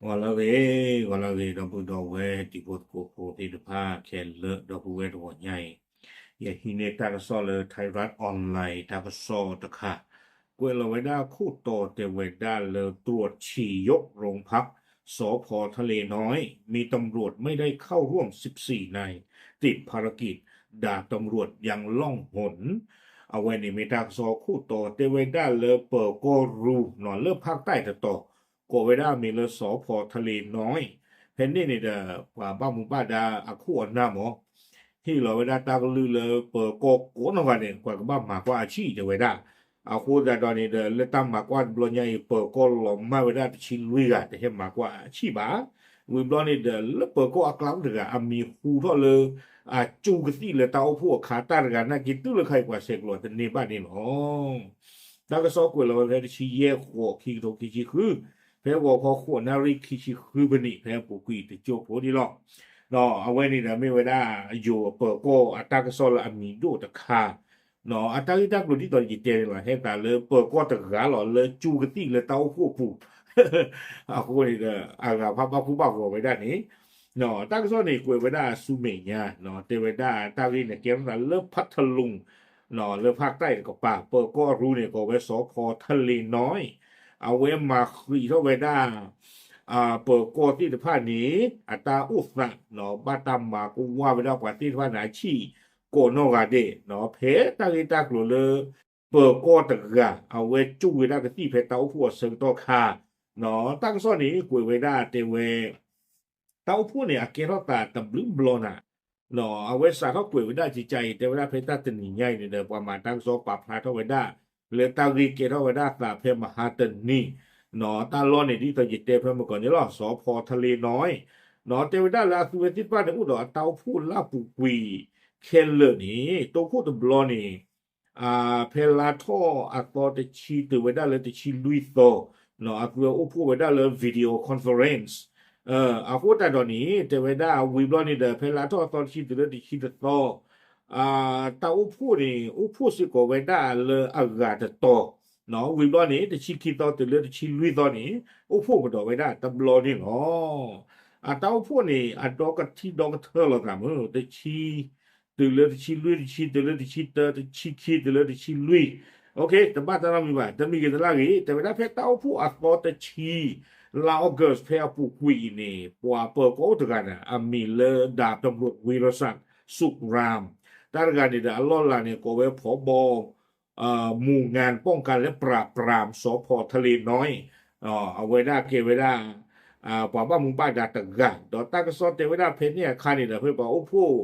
ဂီၤလၢအဂ့ၤ, ဂီၤလၢအဂ့ၤ ဒီပုၢ်ဒီဝဲၢ်တံၤဖိသကိးဖိသ့ၣ်တဖၣ်ခဲလၢာ် ဒီပုၢ်ဝဲၢ်တဂီၤညါအံၤ, ယဟံးန့ၢ်တၢ်ကစီၣ်လၢ Thai Rat Online တၢ်ကစီၣ်တခါ, ကွဲးလီၤဝဲဒၣ်ခိၣ်တီတဲဝဲဒၣ်လၢ ตรวจฉี่ยกโรงพัก สภ.ทะเลน้อย มีตำรวจไม่ได้เข้าร่วมสิบสี่นาย ติดภารกิจ ดาบตำรวจยังล่องหน အဝဲန့ၣ်မ့ၢ်တၢ်ကစီၣ်ခိၣ်တီတဲဝဲဒၣ်လၢပၢၤကီၢ်ရူ လၢဖၣ်တၢၣ်တတီၤ, ကိးဝဲဒၣ်အမံၤလၢ สภ.ทะเลน้อย ဖဲန့ၣ်န့ၣ်ဒီး ပှၤဘၣ်မူဘၣ်ဒါအခိၣ်အနၢ်မး ဟ့ၣ်လီၤဝဲဒၣ်တၢ်ကလုၢ်လၢပၢၤကီၢ်ကိးနီၢ်ဂၤဒဲး ပှၤကဘၣ်မၤကွၢ်အဆံၣ်တဲဝဲဒၣ်, အဃိသတးဒီးန့ၣ်ဒီး လၢတၢ်မၤကွၢ်တဘျီညါအံၤ ပၢၤကီၢ်လီၤမၢ်ဝဲဒၣ်တဆံလွံၢ်ဂၤ တဟဲမၤကွၢ်အဆံၣ်ဘၣ်, ဝံၤဘျီန့ၣ်ဒီး လၢပၢၤကီၢ်အကျါအိၣ်တဂၤ အမံၤဟူထီၣ်လၢ အကၠူကသံၣ်လၢတၢ်အိၣ်ဖှိၣ်အခါ တၢ်တဂၤနာ်က့ တုၤလၢခါအံၤပှၤဆဲးကျိးတန့ၢ်ဘၣ်န့ၣ်လီၤ. တၢ်ကစီၣ်ကွဲးလီၤဝဲဖဲတဆံယဲၢ်ဃိး ခံကထိခံဆံဃု, ဖဲဂီၤခီဃိးနၣ်ရံၣ်ခံဆံဃုမံးနံး ဖဲအပူၤကွံာ်တစိၢ်ဖိဒ်လီၤ. အဝဲန့ၣ်ဒီးမ့ၢ်ဝဲဒၣ်ယိၤပၢၤကီၢ်အတၢ်ကစီၣ်လၢအမံၤဒိၣ်တခါ, အတၢ်ဂ့ၢ်တၢ်ကျိၤဒ်သိးယတဲန့ၣ်လီၤ ဟဲသးလၢပၢၤကီၢ်တဂၤလီၤ လၢကၠူကသံၣ်လၢတၢ်အိၣ်ဖှိၣ်အပူၤ, အဃိန့ၣ်ဒီး အဂၤဖးဘၣ်ဖှိၣ်ဘၣ်ဂီၤဝဲဒၣ်န့ၣ် တၢ်ကစီၣ်န့ၣ် ကွဲးဝဲဒၣ်ဆူမဲာ်ညါ, တဲဝဲဒၣ်တၢ်ဂ့ၢ်န့ၣ် ကဲထီၣ်သးလၢဖၣ်ထလူၣ်, လၢဖၣ်တၢၣ်တကပၤ ပၢၤကီၢ်ရူန့ၣ် ကိးဝဲ สภ.ทะเลน้อย အဝဲမၤဃံးထီၣ်ဝဲဒၣ် ပၢၤကီၢ်သ့ၣ်တဖၣ်န့ၣ် အတၢ်အိၣ်သး ဘၣ်တၢ်မၤကဝၢ်ဝဲဒၣ်ပှၤသ့ၣ်တဖၣ်န့ၣ် အဆံၣ်ကိးနီၢ်ဂၤဒဲး, ဖဲတၢ်ဂ့ၢ်တၢ်ကျိၤလၢ ပၢၤကီၢ်တဂၤ အဝဲကၠူဝဲဒၣ်ကသံၣ်ဖဲတၢ်အိၣ်ဖှိၣ်အဆၢကတီၢ်ခါ, တၢ်ကစီၣ်န့ၣ် ကွဲးဝဲဒၣ်တဲဝဲ တၢ်အိၣ်ဖှိၣ်န့ၣ် အကဲထီၣ်သးတဘျုးဘျီနၤ, အဝဲစးထီၣ်ကွဲးဝဲဒၣ်ကကါအံၤ တဲဝဲဒၣ်ဖဲတၢ်တနံၤညါအံၤန့ၣ်ဒီး ပှၤမၤတၢ်ကစီၣ်ပာ်ဖျါထီၣ်ဝဲဒၣ် လၢတၢ်ဂ့ၢ်ကဲထီၣ်ဝဲဒၣ်သးဖဲမဟါတနံၤ, တၢ်လီၢ်န့ၣ် ဒ်သိးယတဲဖဲမုၢ်ကီၢ်န့ၣ်လီၤ สภ.ทะเลน้อย တဲဝဲဒၣ်လၢအသုဝဲသ့ၣ်တဖၣ်န့ၣ် အိၣ်ဒီးအတၢ်အိၣ်ဖှိၣ်လၢအပူၤကွံာ်ခဲလၢာ်န့ၣ် တိခိၣ်တဘျီန့ၣ် ဖဲလါထီၣ်အသီတဆံတုၤဝဲဒၣ်လၢတဆံလွံၢ်သီ, အသုဝဲအိၣ်ဖှိၣ်ဝဲဒၣ်လၢ video conference, အဃိသတးဒီးန့ၣ် တဲဝဲဒၣ်ဝံၤဘျီန့ၣ်ဒီး ဖဲလါထီၣ်အသီတဆံတုၤလၢတဆံတသီ တၢ်အိၣ်ဖှိၣ်န့ၣ် အိၣ်ဖှိၣ်စ့ၢ်ကီးဝဲဒၣ်လၢအဂၤတတီၤ, ဝံၤဘျီန့ၣ် တဆံခံသီတုၤလၢတဆံလွံၢ်သီန့ၣ် အိၣ်ဖှိၣ်ကဒီးဝဲဒၣ်တဘျီန့ၣ်လီၤ. အတၢ်အိၣ်ဖှိၣ်န့ၣ် အဒီကထံဒီကထၢလီၤသးမုၢ် တဆံ တုၤလၢတဆံလွံၢ်, တဆံတုၤလၢတဆံတၢ, တဆံခံတုၤလၢတဆံလွံၢ်, တဘၣ်တၢ်နီတမံၤဘၣ်, တမံၤဂ့ၤတလၢ်ဂ့ၤ, တဲဝဲဒၣ်ဖဲတၢ်အိၣ်ဖှိၣ်အသီတဆံ လါ August ဖဲအပူၤကွံာ်အံၤန့ၣ် ပှၤပၢၤကီၢ်အိၣ်တဂၤန့ၣ် အမံၤလၢ ดาบตำรวจ วีรศักดิ์ สุขราม တၢ်တဂၤန့ၣ်ဒီး အလီၢ်လၤန့ၣ် ကိးဝဲ ผบ หมู่งานป้องกันและปราบปราม สภ.ทะเลน้อย အဝဲဒၣ်ကဲဝဲဒၣ် ပှၤဘၣ်မူဘၣ်ဒါတဂၤ, ဒီးတၢ်ကစီၣ်တဲဝဲဒၣ်ဖဲန့ၣ်အခါန့ၣ်ဒီး ဖဲပှၤအိၣ်ဖှိၣ်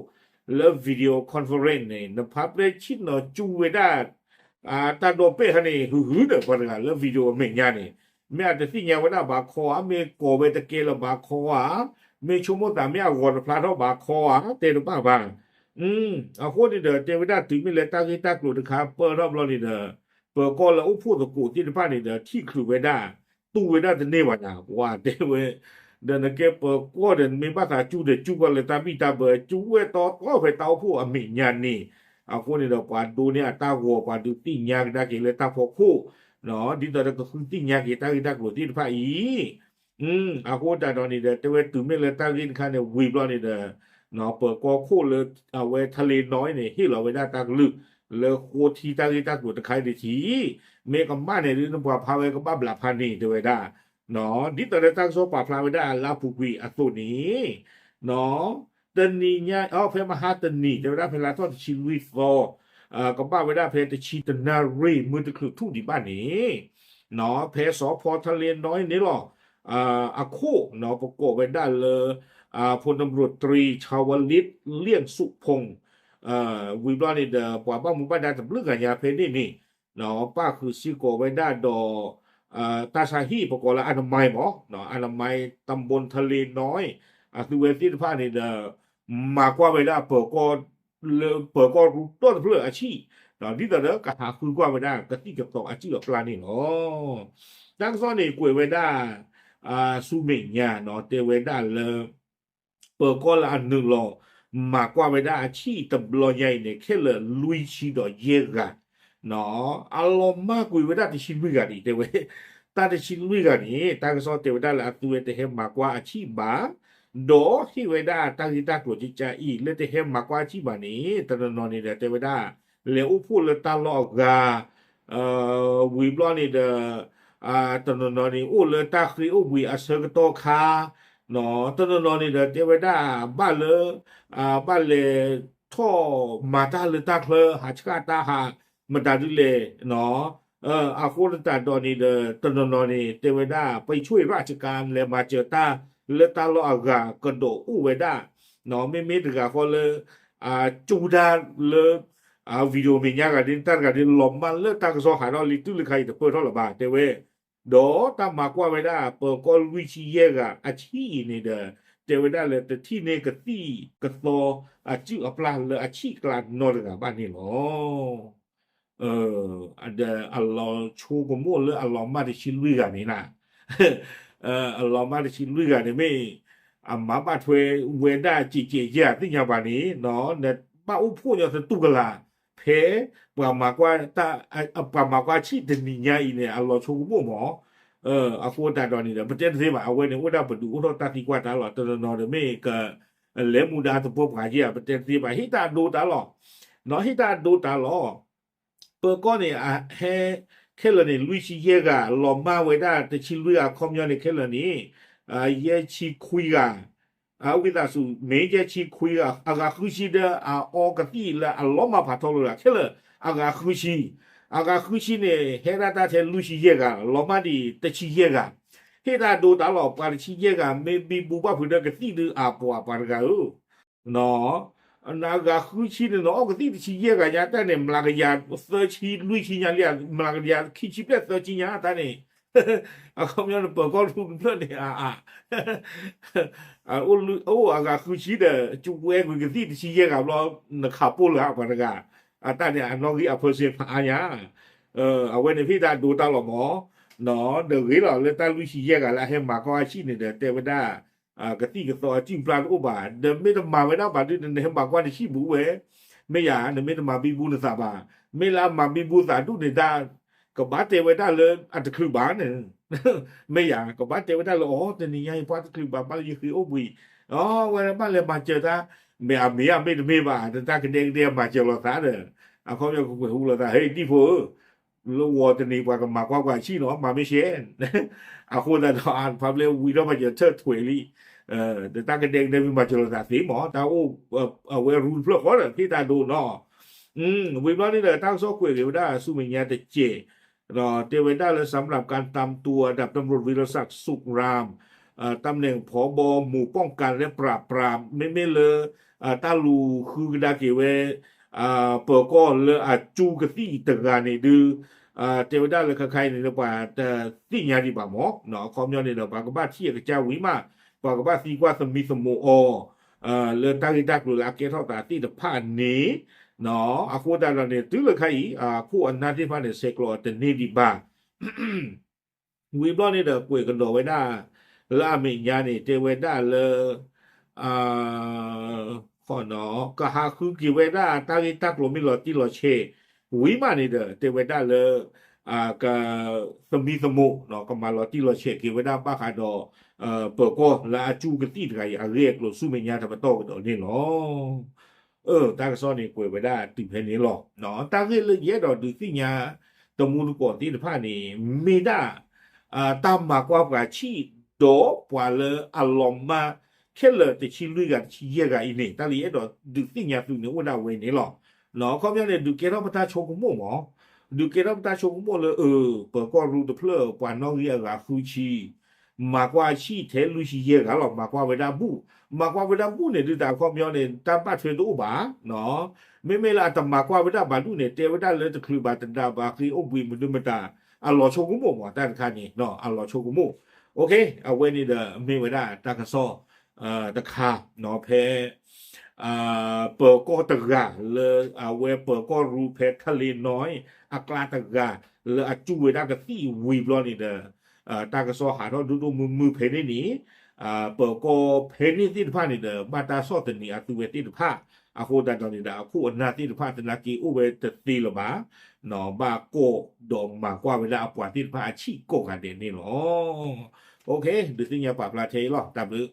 လၢ video conference န့ၣ် နဖးပျဲဆ့ၣ်နီၤကၠူဝဲဒၣ် တၢ်ဒီပဲၣ်ခါန့ၣ် ဟုဟုဒီးပှၤတဂၤလၢ video အမဲာ်ညါန့ၣ် မ့ၢ်အတသ့ၣ်ညါဝဲဒၣ်ဘၣ်ခီဧါ, မ့ၢ်ကိးဝဲတကဲလၢၤဘၣ်ခီဧါ, မ့ၢ်ဆိကမိၣ်သးမ့ၢ်အဂီၤတဖျါထီၣ်ဘၣ်ခီဧါ, တဲတဘၣ်ဘၣ်. အဃိန့ၣ်ဒီး တဲဝဲဒၣ်တုၤမ့ၢ်လၢတၢ်ဂ့ၢ်တၢ်ကျိၤတခါပၢၢ်ထီၣ်ဘျီန့ၣ်ဒီး ပၢၤကီၢ်လၢအိၣ်ဖှိၣ်သကိးသ့ၣ်တဖၣ်န့ၣ်ဒီး ထံၣ်ချုးဝဲဒၣ် တူၢ်ဝဲဒၣ်တန့ၢ်ဘၣ်နၤ, ပှၤတဲဝဲ ဒီးနကဲပၢၤကီၢ်ဒီး နမ့ၢ်ဘၣ်သးကၠူဒီး ကၠူကီၢ်လၢတၢ်ဘံၣ်တၢ်ဘၢ ကၠူဝဲတီတီဖဲတၢ်အိၣ်ဖှိၣ်အမဲာ်ညါန့ၣ်, အဃိန့ၣ်ဒီး ပှၤဒိးန့ၢ်အတၢ်ဂီၤ ပှၤဒုးသ့ၣ်ညါကဒါက့ၤလၢတၢ်ဖီခိၣ်, ဒ်သိးဒီးကဃုသ့ၣ်ညါက့ၤတၢ်ဂ့ၢ်တၢ်ကျိၤသ့ၣ်တဖၣ်အံၤ အဃိသတးဒီးန့ၣ်ဒီး တဲဝဲတုၤမ့ၢ်လၢတၢ်ဂ့ၢ်တခါန့ၣ် ဝံၤဘျီန့ၣ်ဒီး ပၢၤကီၢ်ခိၣ်လၢ အဝဲ ทะเลน้อย န့ၣ် ဟ့ၣ်လီၤဝဲဒၣ်တၢ်ကလုၢ် လၢဃိထံတၢ်ဂ့ၢ်တၢ်ကျိၤတခါအံၤတထံၣ်, မ့ၢ်ကမၣ်န့ၣ်ဒ်နပှၤဖးဝဲကဘၣ်ဘျးဖးန့ၣ် တဲဝဲဒၣ် ဒ်သိးလၢတၢ်ကစီၣ်ပာ်ဖျါဝဲဒၣ်လၢအပူၤကွံာ်အသိးန့ၣ် တနံၤညါ ဖဲမဟါတနံၤ တဲဝဲဒၣ်ဖဲလါထီၣ်တဆံလွံၢ်သီ ကဘၣ်ဝဲဒၣ်ဖဲတဆံတနၣ်ရံၣ်မုၢ်တချုးထူၣ်ဒံးဘၣ်န့ၣ် ဖဲ สภ.ทะเลน้อย န့ၣ်လီၤ. အခိၣ် ပကိးဝဲဒၣ်လၢ พลตำรวจตรี ชาวลิต เลี่ยงสุพงษ์ ဝံၤဘျီန့ၣ်ဒီး ပှၤဘၣ်မူဘၣ်ဒါတဘျုးဂၤညါဖဲန့ၣ်န့ၣ် ပၣ်ဃုာ်စ့ၢ်ကီးဝဲဒၣ်ဒီး တၢ်ဆါဟံၣ် ပကိးလၢ อนามัย မး อนามัย ตำบลทะเลน้อย အသုဝဲသ့ၣ်တဖၣ်န့ၣ်ဒီး မၤကွၢ်ဝဲဒၣ်ပၢၤကီၢ် လၢပၢၤကီၢ်ရူၢ်တီၢ်တဖျၢၣ်အဆံၣ် ဒ်သိးဒီးကဟးဃုကွၢ်ဝဲဒၣ်ကသံၣ်ကသီအစုၣ်အပျၢ်န့ၣ်လီၤ. တၢ်ကစီၣ်န့ၣ်ကွဲးဝဲဒၣ် ဆူမဲာ်ညါ တဲဝဲဒၣ်လၢ ပၢၤကီၢ်လၢအနုာ်လီၤ မၤကွၢ်ဝဲဒၣ်အဆံၣ်တဘျီညါအံၤန့ၣ် ခဲလၢာ်လွံၢ်ဆံဒီးယဲၢ်ဂၤ အလီၤမၢ်ကွံာ်ဝဲဒၣ်တဆံလွံၢ်ဂၤဒံး တဲဝဲ တ တၢ်တဆံလွံၢ်ဂၤန့ၣ် တၢ်ကစီၣ်တဲဝဲဒၣ်လၢအသုဝဲတဟဲမၤကွၢ်အဆံးဘၣ်, ဒီးဟ့ၣ်ဝဲဒၣ်တၢ်ဂ့ၢ်တၢ်ကျိၤကကါအံၤ လၢတဟဲမၤကွၢ်အဆံးဘၣ်န့ၣ် တနီၤနီၤန့ၣ်ဒီးတဲဝဲဒၣ် လဲၤအိၣ်ဖှိၣ်လၢတၢ်လီၢ်အဂၤ ဝံၤဘျီန့ၣ်ဒီး တနီၤနီၤန့ၣ် အိၣ်လၢတၢ်ဃ့အိၣ်ဘှံးအဆၢကတီၢ်ခါ, တနီၤနီၤန့ၣ်ဒီးတဲဝဲဒၣ် ဘၣ်လၢ ဘၣ်လဲၤထီၣ်မၤတၢ်လၢတၢ်ချၢ ဟးဆှၣ်တၢ်ဟး မတၤဒ်လဲၣ်, အဃိသတးဒီးန့ၣ်ဒီး တနီၤနီၤန့ၣ် တဲဝဲဒၣ် ไปช่วยราชการ လဲၤမၤစၢၤတၢ်လၢတၢ်လီၢ်အဂၤကဒီးအိၣ်ဝဲဒၣ်, မ့မ့ၢ်တဂၤဃီလၢ ကၠူဒၣ်လၢ video မဲာ်ညါဂၤဒ် တၢ်တဂၤဒ် လီၤမၢ်လၢတၢ်ကစီၣ်ဟးထီၣ်လံ တုၤလၢခါအံၤတပၢၢ်ထီၣ်လၢၤဘၣ် တဲဝဲ, ဒီးတၢ်မၤကွၢ်ဝဲဒၣ် ပၢၤကီၢ်လွံၢ်ဆံယဲၢ်ဂၤအဆံးအံၤန့ၣ်ဒီး တဲဝဲဒၣ်လၢတထံၣ်န့ၢ်ကသံၣ်ကသီအစုၣ်အပျၢ်လၢအဆံးအကျါနီတဂၤဘၣ်န့ၣ်လီၤ. ဒီးအလီၤဆိကမိၣ်လၢအလီၤမၢ်တဆံလွံၢ်ဂၤန့ၣ်နၤ အလီၤမၢ်တဆံလွံၢ်ဂၤန့ၣ်မ့ၢ် အမၤဘၣ်ထွဲဝဲဒၣ်စဲးစဲးယဲၢ်သ့ၣ်ညါဘၣ်န့ၣ် နဘၣ်အိၣ်ဖှိၣ်ညီသတူၢ်ကလာ် ဖဲ ပှၤမၤကွၢ်ဆံးတနံၤညါအံၤန့ၣ် အလီၤဆိကမိၣ်မး, အဃိသတးဒီးန့ၣ်ဒီး ပတဲတသ့ဘၣ် အဝဲန့ၣ်အိၣ်ဒၣ်ပဒုးအိၣ်ထီၣ်တၢ်သံကွၢ်တၢ်လီၤ တနီၤနီၤဒီးမ့ၢ်က လဲၤမူဒါသပှၢ်ပှၤယဲၢ် ပတဲတသ့ဘၣ် ဟ့ၣ်တၢ်အဒိတၢ်လီၤ, ဟ့ၣ်တၢ်အဒိတၢ်လီၤ ပၢၤကီၢ်န့ၣ် အဟဲ ခဲလၢာ်န့ၣ် လွံၢ်ဆံယဲၢ်ဂၤ လီၤမၢ်ဝဲဒၣ်တဆံလွံၢ်ဂၤ အခီပညီန့ၣ် ခဲလၢာ်န့ၣ် ယဲၢ်ဆံခွံဂၤ ဝံသးစူၤ မ့ၢ်ယဲၢ်ဆံခွံဂၤ အဂၤဃုဆံဒီးအအီကသံၣ်လၢအလီၤမၢ်ဖးထီလီၤဂၤ ခဲလၢာ် အဂၤဃုဆံ အဂၤဃုဆံန့ၣ် ဟဲဒၣ်တၢ်ထဲလွံၢ်ဆံယဲၢ်ဂၤ လီၤမၢ်ဒံးတဆံယဲၢ်ဂၤ ဟ့ၣ်တၢ်ဒိတၢ်လီၤ ပှၤတဆံယဲၢ်ဂၤ မ့ၢ်ဘံဘူဘၣ်ဖုးဒီးကသံၣ်ဒုးအပှၤပှၤတဂၤဧၢ နဂၤဃုဆံန့ၣ် နအီကသံၣ်တဆံယဲၢ်ဂၤညါတၢ်န့ၣ် မျးကယၤသၢဆံလွံၢ်ဆံညါလံ မျးကယၤခံဆံဘျဲၣ်သၢဆံညါတၢ်န့ၣ် အခီပညီန့ၣ် ပၢၤကီၢ်ရူတဖျၢၣ်န့ၣ် အ အိၣ်အဂၤဃုဆံဒီး ကဝဲကွံာ်ကသံၣ်တဆံယဲၢ်ဂၤဘျီ နခးပိၢ်လၢအပှၤတဂၤ အတၢ်န့ၣ် အနီၣ်ဂံၢ်အ percent ဖးအါညါ အဝဲန့ၣ်ဟ့ၣ်တၢ်ဒိတၢ်လီၤမး ဒီးဂ့ၤလီၤလၢတၢ်လွံၢ်ဆံယဲၢ်ဂၤလၢအဟဲမၤကီၢ်အဆံးန့ၣ်ဒီး တဲဝဲဒၣ် ကသံၣ်ကသီအစုၣ်ပျၢ်တအိၣ်ဘၣ် ဒီးမ့ၢ်တမၤဝဲဒၣ်ဘၣ်ဒုး နဟဲမၤကွၢ်နဆံၣ်ဘူးဝဲ မ့ၢ်ယၤ နမ့ၢ်တမၤဘံဘူနသးဘၣ် မ့ၢ်လၢအမၤဘံဘူသးဒူၣ်န့ၣ်ဒၣ် ကဘၣ်တဲဝဲဒၣ်လၢအတချုးဘၣ်န့ၣ် မ့ၢ်ယၤ ကဘၣ်တဲဝဲဒၣ်လၢ အိ တနံၤညါအံၤပှၤတချုးဘၣ် ဘၣ်လၢယဃ့အိၣ်ဘှံး အိ ဝဲဘၣ်လဲၤမၤစၢၤတၢ် မ့ၢ်အမ့ၢ်အမ့ၢ်တမ့ၢ်ဘၣ် တၢ်ကဒဲကဒဲမၤစၢၤလိာ်သးဒီး အခီပညီကကွဲးဟူလိာ်သး ဟဲဒံၣ်ဖိဧၢ လၢဝီၤတနံၤပှၤကမၤကွၢ်ကွၢ်ဆံၣ်နီၤ မၤမ့ၢ်ရှဲ အဃိသတးဒီး ဖးဖျဲၣ်ဝံၤထီၣ်မၤစၢၤထၢၣ်ထွဲးလံ ဒီးတၢ်ကဒဲကဒဲမ့ၢ်မၤစၢၤလိာ်သးသ့မး တၢ်အိၣ်အဝဲရူတဖျၢၣ်ဃီဒီး ဟ့ၣ်တၢ်ဒိနီၤ ဝံၤဘျီန့ၣ်ဒီး တၢ်ကစီၣ်ကွဲးက့ၤဝဲဒၣ်ဆူမဲာ်ညါတစဲး တဲဝဲဒၣ်လၢ สำหรับการตามตัว ดาบตำรวจวีรศักดิ์ สุขราม ตำแหน่ง ผบ หมู่ป้องกันและปราบปราม မ့မ့ၢ်လၢ တၢ်လူၤဃုကဒါက့ၤဝဲ ပၢၤကီၢ်လၢအကၠူကသံၣ်တဂၤန့ၣ်ဒုး တဲဝဲဒၣ်လၢခဲခါအံၤန့ၣ် ပှၤတသ့ၣ်ညါဒံးဘၣ်မး အခီပညီန့ၣ်ဒီး ပှၤကဘၣ်ထံၣ်အကစၢ်ဝံၤမး ပှၤကဘၣ်သံကွၢ်သမံသမိးအီၤ လၢတၢ်ဂ့ၢ်တၢ်ကျိၤလၢအကဲထီၣ်သးသ့ၣ်တဖၣ်န့ၣ် အဃိသတးဒီးန့ၣ် တုၤလၢခါအံၤ အခိၣ်အနၢ်သ့ၣ်တဖၣ်န့ၣ် ဆဲးကျိးအီၤတန့ၢ်ဒံးဘၣ် ဝံၤဘျီန့ၣ်ဒီးကွဲးကဒီးဝဲဒၣ် လၢအမဲာ်ညါန့ၣ် တဲဝဲဒၣ်လၢ ကဟးဃုက့ၤဝဲဒၣ် တၢ်ဂ့ၢ်တၢ်ကျိၤမ့ၢ်လီၤတံၢ်လီၤဆဲး ဝံၤမးန့ၣ်ဒီး တဲဝဲဒၣ်လၢ က သမံသမိး ကမၤလီၤတံၢ်လီၤဆဲးက့ၤဝဲဒၣ်ဘၣ်ဃးဒီး ပၢၤကီၢ်လၢအကၠူကသံၣ်တဂၤအံၤ အဂ့ၢ်အကျိၤဆူမဲာ်ညါတပတီၢ်ကဒီးန့ၣ်လီၤ. တၢ်ကစီၣ်န့ၣ်ကွဲးဝဲဒၣ်တုၤဖဲန့ၣ်လီၤ. တၢ်ဂ့ၢ်လၢယအဲၣ်ဒိးဒုးသ့ၣ်ညါ တမူတကိးသ့ၣ်တဖၣ်န့ၣ် မ့ၢ်ဒၣ် တၢ်မၤကွၢ်ပှၤဆံး ဒီးပှၤလၢအလီၤမၢ်ခဲလၢာ်တဆံလွံၢ်ဂၤတဆံယဲၢ်ဂၤအံၤန့ၣ် တၢ်လၢယအဲၣ်ဒိးဒုးသ့ၣ်ညါသုန့ၣ်အိၣ်ဒၣ်ဝဲန့ၣ်လီၤ. အခီပညီန့ၣ် ဒုးကဲထီၣ်ပတၢ်ဆိကမိၣ်မး ဒုးကဲထီၣ်ပတၢ်ဆိကမိၣ်လၢ ပၢၤကီၢ်ရူတဖျၢၣ် ပှၤနီၣ်ဂံၢ်အဂၤဃုဆံ မၤကွၢ်ဆံးထဲလွံၢ်ဆံယဲၢ်ဂၤလီၤ. မၤကွၢ်ဝဲဒၣ်ဘူၣ် မၤကွၢ်ဝဲဒၣ်ဘူၣ်န့ၣ် ဒုးတၢ်အခီပညီန့ၣ် တၢ်ဘၣ်ထွဲတအိၣ်ဘၣ် မ့မ့ၢ်လၢအတမၤကွၢ်ဝဲဒၣ်ဘၣ်ဒူၣ်န့ၣ် တဲဝဲဒၣ်လၢတချုးဘၣ်တဒါဘၣ်ဃ့အိၣ်ဘှံးမနုၤမတၤ အလီၤဆိကမိၣ်မး တၢ်တခါန့ၣ် အလီၤဆိကမိၣ် အဝဲန့ၣ်ဒီးမ့ၢ်ဝဲဒၣ်တၢ်ကစီၣ် တခါ ဖဲ ပၢၤကီၢ်တဂၤလၢ အဝဲပၢၤကီၢ်ရူဖဲထလ့ၣ်နီၣ် အကျါတဂၤ လၢအကၠူဝဲဒၣ်ကသံၣ်ဝံၤဘျီန့ၣ်ဒီး တၢ်ကစီၣ်ဟးထီၣ်ဒိၣ်ဒိၣ်မုၢ်မုၢ်ဖဲန့ၣ်န့ၣ် ပၢၤကီၢ်ဖဲန့ၣ်သ့ၣ်တဖၣ်န့ၣ်ဒီး ဘၣ်တၢ်ဆီၣ်သနံးအသုဝဲသ့ၣ်တဖၣ်, အဃိသတးဒီးန့ၣ်ဒီး အခိၣ်အနၢ်သ့ၣ်တဖၣ်သနာ်က့အိၣ်ဝဲတသ့လၢၤဘၣ်, ဘၣ်ကိးဒီးမၤကွၢ်ဝဲဒၣ်အပှၤသ့ၣ်တဖၣ်အဆံးကိးဂၤဒဲးန့ၣ်လီၤ. ဒုးသ့ၣ်ညါပာ်ဖျါထဲအံၤလီၤ. တၢ်ဘျုး